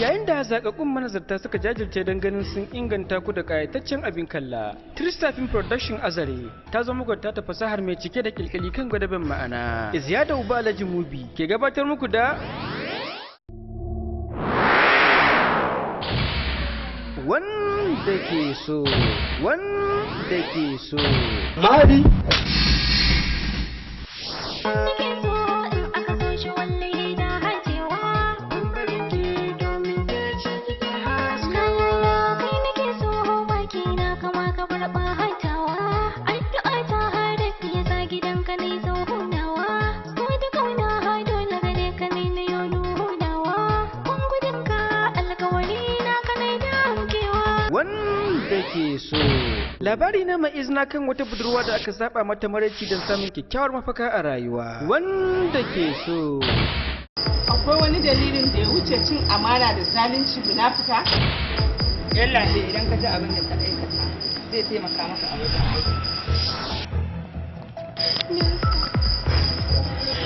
Yayin da zakakkun manazarta suka jajirce don ganin sun inganta ku da kayataccen abin kalla, Tristafin Production Azare ta zo muku ta fasahar mai cike da kilkili kan gwadaben ma'ana. Ziyada Uba Alhaji Mubi ke gabatar muku da Wanda ke so, wanda ke so. Mahadi! Wanda ke so. Labari na mai izina kan wata budurwa da aka saba mata maraici don samun kyakkyawar mafaka a rayuwa. Wanda ke so. Akwai wani dalilin da ya wuce cin amana da zalunci munafuka? Yalla dai idan ka ji abin da ta aikata zai taimaka maka a wajen aiki.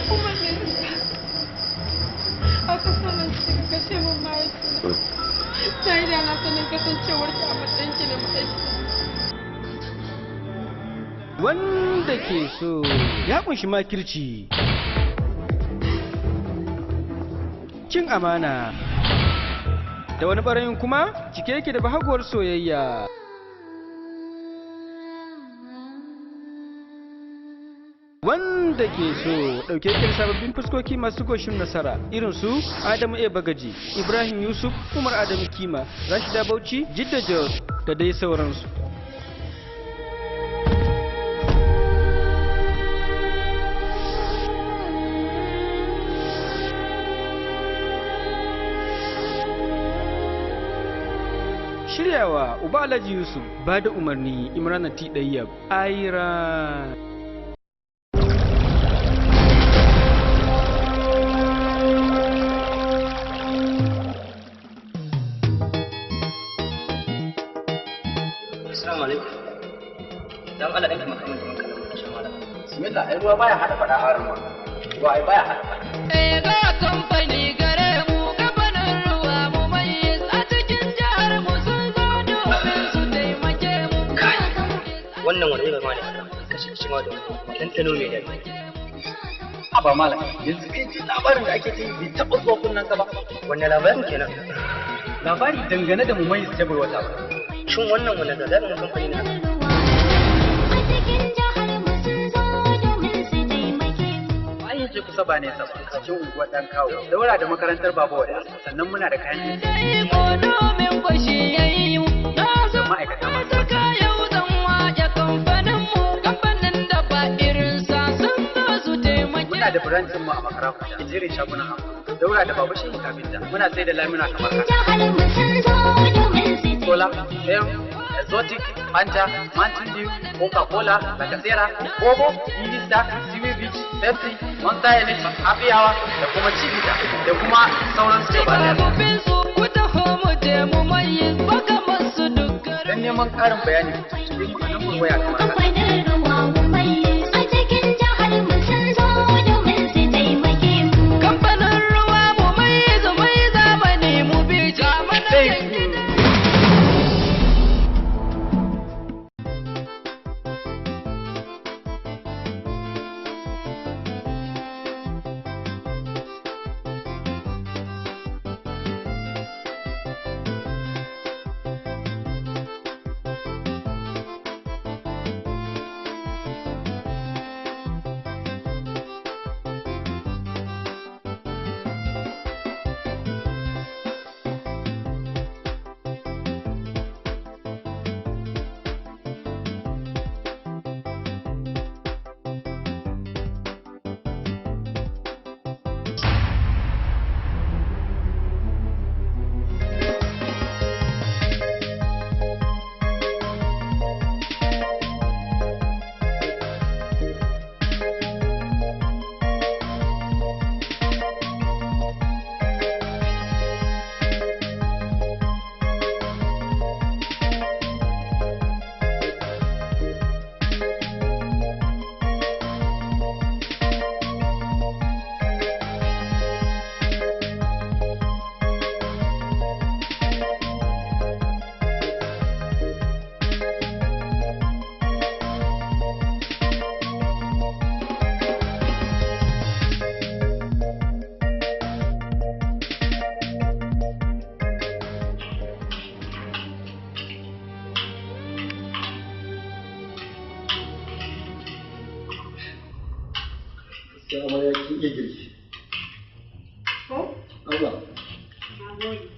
Kuma me yasa? Aka sanar kika kashe min mahaifina. Ta yi da na sanin kasancewar ki a matsayin ki na mahaifiya. Wanda ke so ya kunshi makirci, cin amana, da wani ɓarayin kuma cike yake da bahaguwar soyayya. Wanda ke so ɗauke yake da sababbin fuskoki masu goshin nasara irin su Adamu A. Bagaji, Ibrahim Yusuf, Umar Adamu Kima, Rashida Bauchi, Jidda Jos da dai sauransu. Shiryawa Uba Alhaji Yusuf, ba da umarni Imrana T. Dayyab, Aira. Assalamu alaikum. Dan Allah dan taimaka min da man kallon mutum malam. Bismillah, ai ruwa baya hada fada a ruwa. Ruwa ai baya hada fada. Eh ga kamfani gare mu kamfanin ruwa mu mai a cikin jihar mu sun zo domin su taimake mu. Wannan wani irin ruwa ne haka? Kashe kashe ma da wani ɗanɗano mai daɗi. Aba malam, yanzu kai ji labarin da ake ji bai taɓa zuwa kunnen ka ba. Wanne labarin kenan? Labari dangane da Mumayyiz Table Water. Shin wannan wani gagarumin kamfani ne haka? Ai yace kusa ba nesa ba, cikin unguwar ɗan kawo. Daura da makarantar Baba Wada, sannan muna da kayan aiki Ko domin kwashi yayi mu. Na zo da ma'aikata masu saka yau zan waje kamfanin mu kamfanin da ba irinsa sun zo su taimake Muna da branch mu a makara da jerin shagunan hamu. Daura da Baba Shehu Kafinta, muna sai da lamuna kamar haka. Cola, Air, Exotic, Fanta, Mountain Dew, Coca-Cola, Lacasera, Bobo, Vista, Kiwi Beach, Pepsi, Monster Energy, Happy Hour, da kuma Chivita, da kuma sauran su gaba ɗaya. Kafofin su ku taho mu je mu mai baka masu duk Don neman ƙarin bayani, ku tuntuɓe mu a lambar waya kamar haka. Kamfanin ruwa mu mai mai zamani mu bi jama'a. Sai amarya kin iya girki. Ko? Allah. Na gode.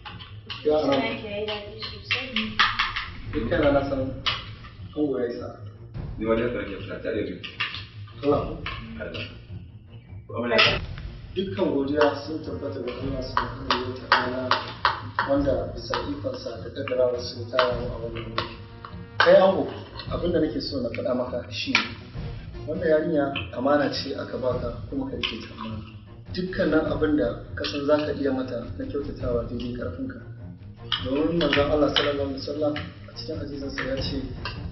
Ya Suna arama. yake yayi daɗi sosai. Ni kaina na san ango ya isa. Ni wajen da nake fita tare da Allah. Allah. Amarya. Dukkan godiya sun tabbata ga Allah subhanahu wa ta'ala wanda bisa ikonsa da kaddarawa sun tara mu a wannan wuri. Kai ango, abin da nake so na faɗa maka shi ne wannan yarinya amana ce aka baka kuma ka rike ta amana. Dukkanin abin da ka san za ka iya mata na kyautatawa daidai karfinka. Domin manzon Allah sallallahu alaihi wasallam a cikin hadisinsa ya ce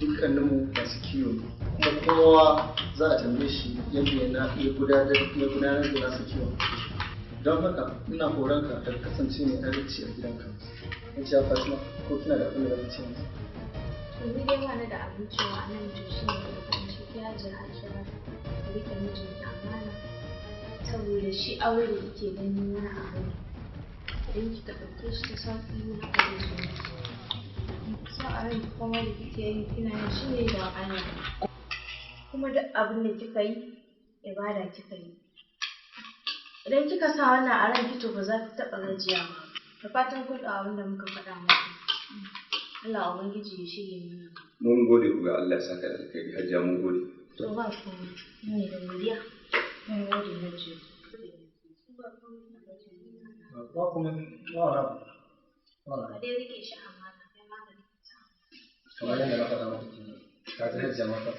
dukkaninmu masu kiwo ne kuma kowa za a tambaye shi yadda ya gudanar da nasa kiwon. Don haka ina horonka da ka kasance mai adalci a gidanka. Hajiya Fatima ko kina da abin da zaki ce masa? To ni dai ba ni da abin cewa a nan to shi ne da kan ce ki hajiya Aisha ki rike mijinki amana saboda shi aure da kike gani wani abu ne. Idan kika ɗauke shi ta sauƙi haka zai zo miki. So a ranki komai da kike yi kina yin shi ne don Allah. Kuma duk abin da kika yi ibada kika yi. Idan kika sa wannan a ranki to ba za ki taɓa gajiyawa ba. Da fatan kun ɗau abin da muka faɗa muku. Allah Ubangiji ya shige mana. Mun gode ku ga Allah ya saka da alkhairi hajiya mun gode. To ba komai. Ni da godiya. Mun gode Hajiya. Ba kuma ba wani abu. Ba wani Ka abu. dai rike shi amana kai ma ka rike ta. Kamar yadda na faɗa maka kenan. Ka ji hajiya ma ta.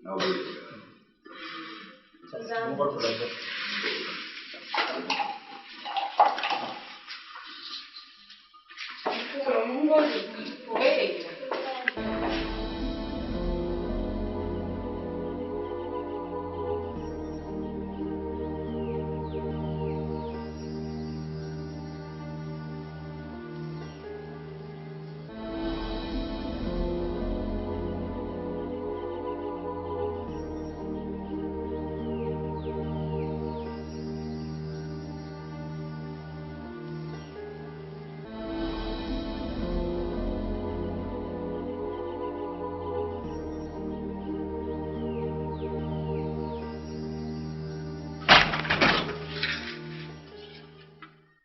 Na gode. Mun bar ku lafiya. To mun gode. Ku gaida gida.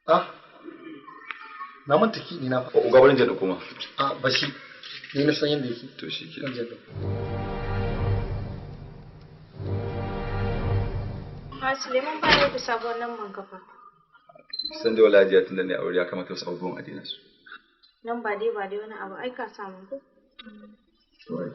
Ah, na manta ki ni na fa. Uga barin je da kuma. A bashi. Ni na san yadda yake. To shi ke. Zan je da. Ha Suleiman ba ne ku sabuwar lambar kafa. San dai wallahi hajiya tunda ne aure ya kamata wasu abubuwan a daina su. Nan ba dai ba dai wani abu ai ka samu ko? To ai.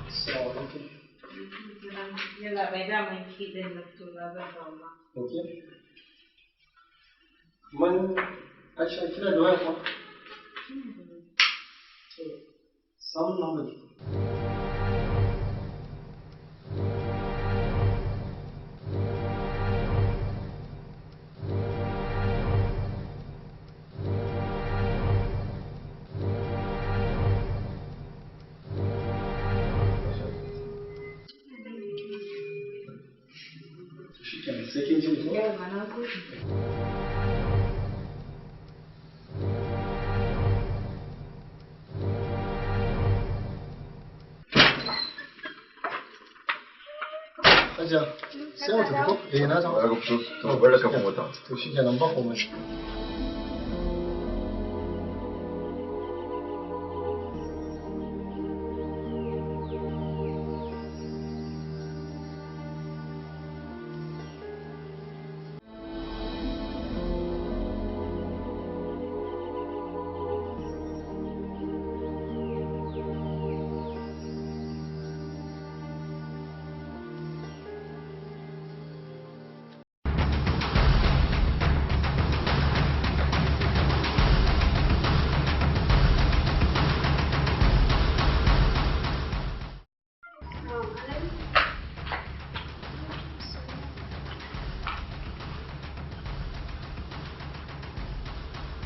Assalamu alaikum. Yalla bai daman ki din na fito na zan ba. Okay. Man Aisha kina da waya kuwa? To, samun number ki. Shikenan sai kin ji mu ko? Yawwa na gode. Hajiya, sai mu tafi ko? Eh na zama. Ka fito to bar ka mota. To shikenan ba komai.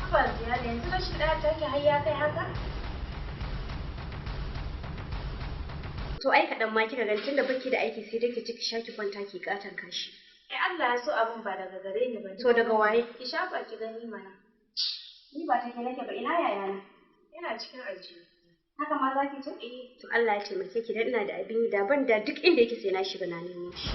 Haba Ziyara yanzu rashin ɗaya take har ya kai haka? To ai kaɗan ma kika gani tunda baki da aiki sai dai ki ci ki sha ki kwanta ki katan kashi. Ai Allah ya so abin ba daga gare ni ba. To daga waye? Ki shafa ki gani mana. Ni ba take nake ba, ina yayana? Yana cikin ajiye. Haka ma za ki ce? Eh. To Allah ya taimake ki dan ina da abin yi, da ban da duk inda yake sai na shiga na nemo shi.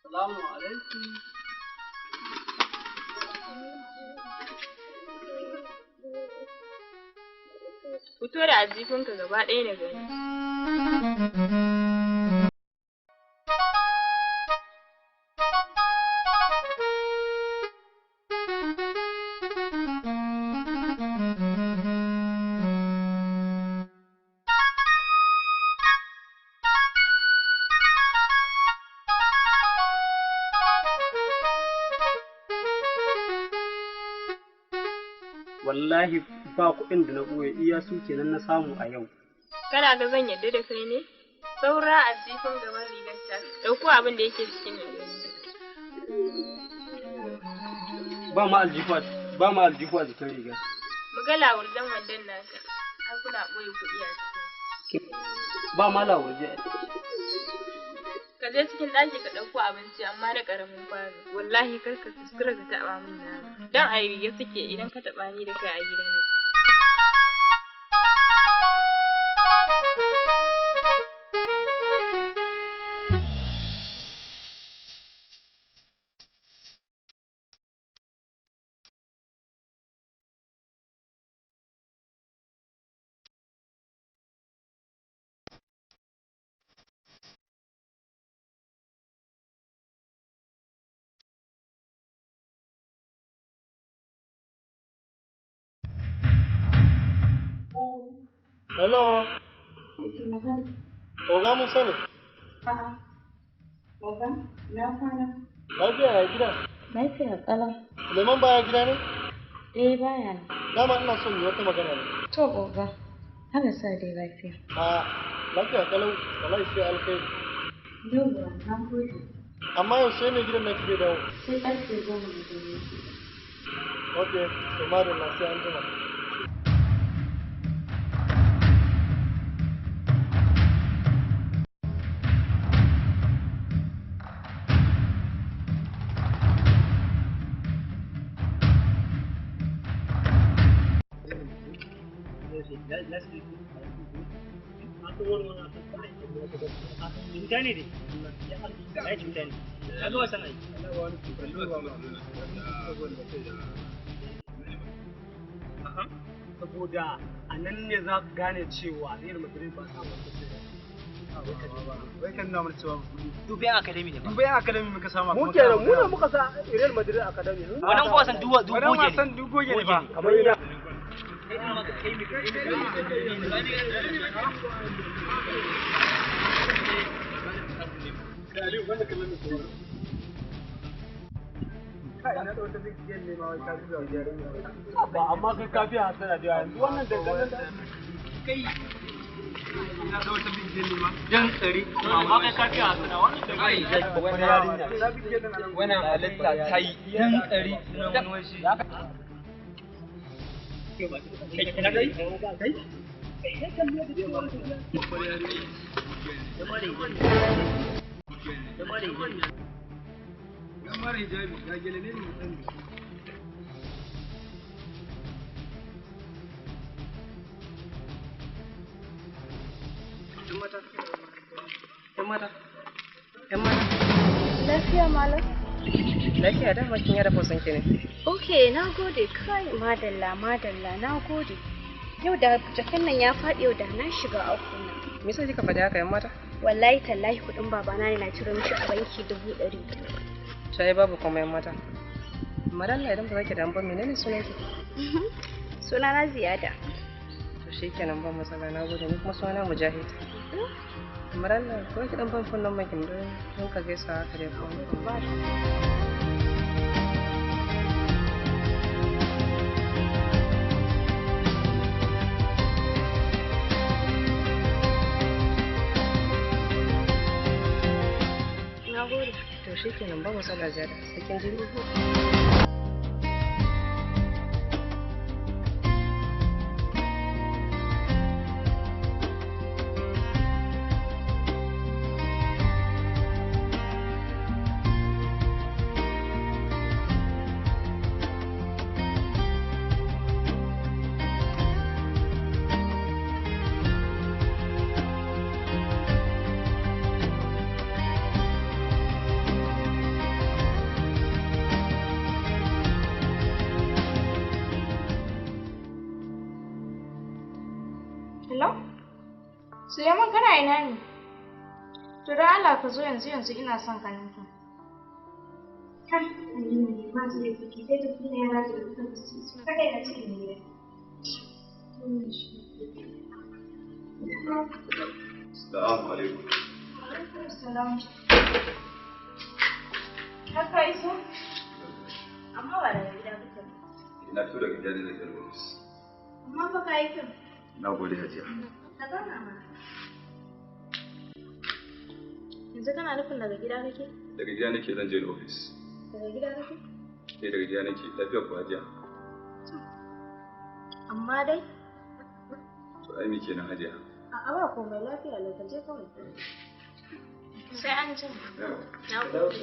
Salamu alaikum. Fito da aljihunka gaba ɗaya na gani. Wallahi ba kuɗin da na ɓoye, iya su kenan na samu a yau. Kana ga zan yarda da kai ne? Saura aljihun gaban rigar ta. Ɗauko abin da yake cikin na gani. Ba ma aljihu ba ma aljihu a jikin rigar. Mu ga lawurjan wandon naka. Ai kuna ɓoye kuɗi a ciki. Ba ma lawurje. Ka je cikin ɗaki ka ɗauko abinci amma na ƙaramin kwano. Wallahi kar ka kuskura ka taɓa min nama. Don a riga suke idan ka taɓa ni da kai a gidan nan. Hello. Oga Musa ne. A'a. Oga, na kwana. Lafiya, ya gida? Lafiya ƙalau. Suleiman baya gida ne? Eh, baya nan. Dama ina son yi wata magana ne. To oga, haka sa dai lafiya. A lafiya kalau, wallahi sai alkhairi. Yauwa, na gode. Amma yaushe ne gidan naki zai dawo? Sai ƙarfe 10 na dare. Okay, to madalla, sai an jima. Cuta ne dai. Ya cuta ne. Ka ga wasan ai. Saboda a nan ne za ka gane cewa Real Madrid ba sa Wai kan nuna mana cewa Dubai Academy ne ba. Dubai Academy muka sama. Mu kenan, mu ne muka sa Real Madrid Academy. Wannan wasan duwa dugoge ne. Wannan wasan dugoge ne ba. Kamar yana. Ba amma kai kafi hasara da yanzu wannan da ganin kai na da wata big deal ma dan tsari, amma kai kafi hasara wannan da Wannan halitta ta yi dan tsari sunan wani shi. Mara hijabi, ga gele ne mai sani. Yan mata. Yan mata. Yan mata. Lafiya malam. Lafiya dama kin yada fosan ki ne. Okay, na gode kai madalla madalla na gode. Yau da jakan nan ya faɗi yau da na shiga uku na. Me yasa kika faɗi haka yan mata? Wallahi tallahi kuɗin babana ne na ciro mishi a banki 200,000. Sai babu komai yan mata. Madalla idan ba za ki damu ba menene sunan ki? Sunana Ziyada. To shikenan ba matsala na gode ni kuma sunana Mujahid. Madalla ko ki dan ban phone number ki don ka gaisa haka dai ko. Na gode. To shikenan ba matsala Ziyada sai kin ji. Hello? Suleiman kana ina ne? To don Allah ka zo yanzu yanzu ina son ganin ka. Kai, Aminu ne ma su da kuke sai da kuma yara da suka su kada ka cikin gida. Assalamu alaikum. Alaikum salam. Har ka iso? Amma ba daga gida kake ba. Ina fito daga gida ne na je ofis. Amma fa ka yi kyau. Na gode Hajiya. Ka zauna mana. Yanzu kana nufin daga gida kake? Daga gida nake zan je ofis. Daga gida kake? Eh daga gida nake lafiya ko Hajiya. Amma dai To ai me kenan Hajiya? A'a ba komai lafiya lau ka je kawai. Sai an jima. Na gode.